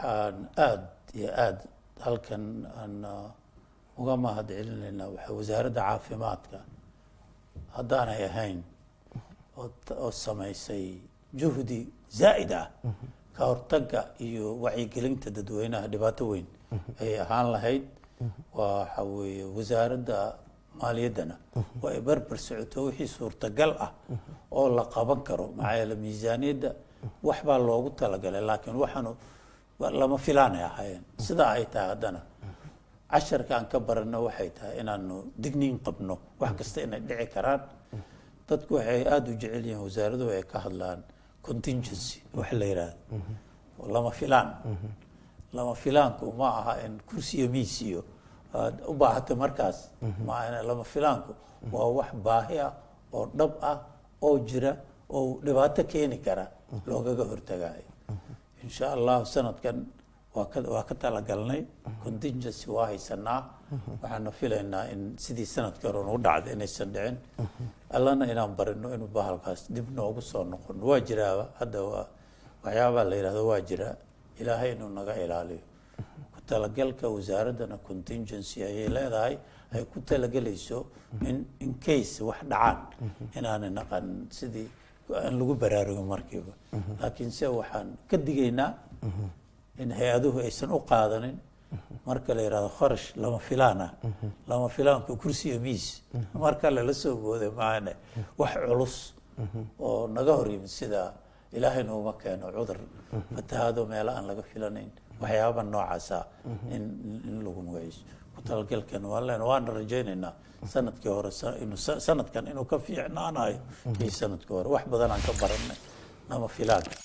Waxaan aada iyo aada halkan aan uga mahad celinaynaa waxa Wasaaradda Caafimaadka, haddaanay ahayn oo samaysay juhdi zaa'id ah ka hortagga iyo wacyigelinta dadweynaha, dhibaato weyn ayay ahaan lahayd. Waxa weeye Wasaaradda Maaliyaddana waa ay barbar socoto wixii suurtagal ah oo la qaban karo, maxaa yeele miisaaniyadda wax baa loogu talagalay, laakiin waxaanu lama filaanay ahaayeen. Sidaa ay tahay, haddana casharka aan ka baranno waxay tahay inaanu digniin qabno wax kasta inay dhici karaan. Dadku waxay aada u jecel yihiin, wasaaraduhu ay ka hadlaan contingency wax la yidhaahdo, lama filaan. Lama filaanku ma aha in kursi iyo miis iyo aad u baahato markaas ma aha. Lama filaanku waa wax baahi ah oo dhab ah oo jira oo dhibaato keeni kara loogaga hortagayo. Insha Allahu sanadkan waa ka talagalnay, contingency waa haysanaa. Waxaana filaynaa in sidii sanadkii hore nagu dhacday inaysan dhicin, Allana inaan barino inuu bahalkaas dib noogu soo noqon. Waa jiraaba hadda, waa waxyaabaa la yidhahdo waa jiraa, Ilaahay inuu naga ilaaliyo. Ku talagalka wasaaraddana contingency ayay leedahay ay ku talagelayso in case wax dhacaan inaanay naqan sidii aan lagu baraarugin markiiba. Laakiin se waxaan ka digaynaa in hay-aduhu aysan u qaadanin marka la yidhahdo kharash lama filaan ah. Lama filaanku kursi iyo miis marka lala soo booday maahane, wax culus oo naga hor yimid, sida Ilaahay nooma keeno cudur, fatahaado, meelo aan laga filanayn, waxyaaba noocaasa in lagu magaciiso. Ku talagalkan waan leen, waana rajaynaynaa sanadkii hore inuu sanadkan inuu ka fiicnaanayo kii sanadkii hore. Wax badan aan ka baranay lama filaanka.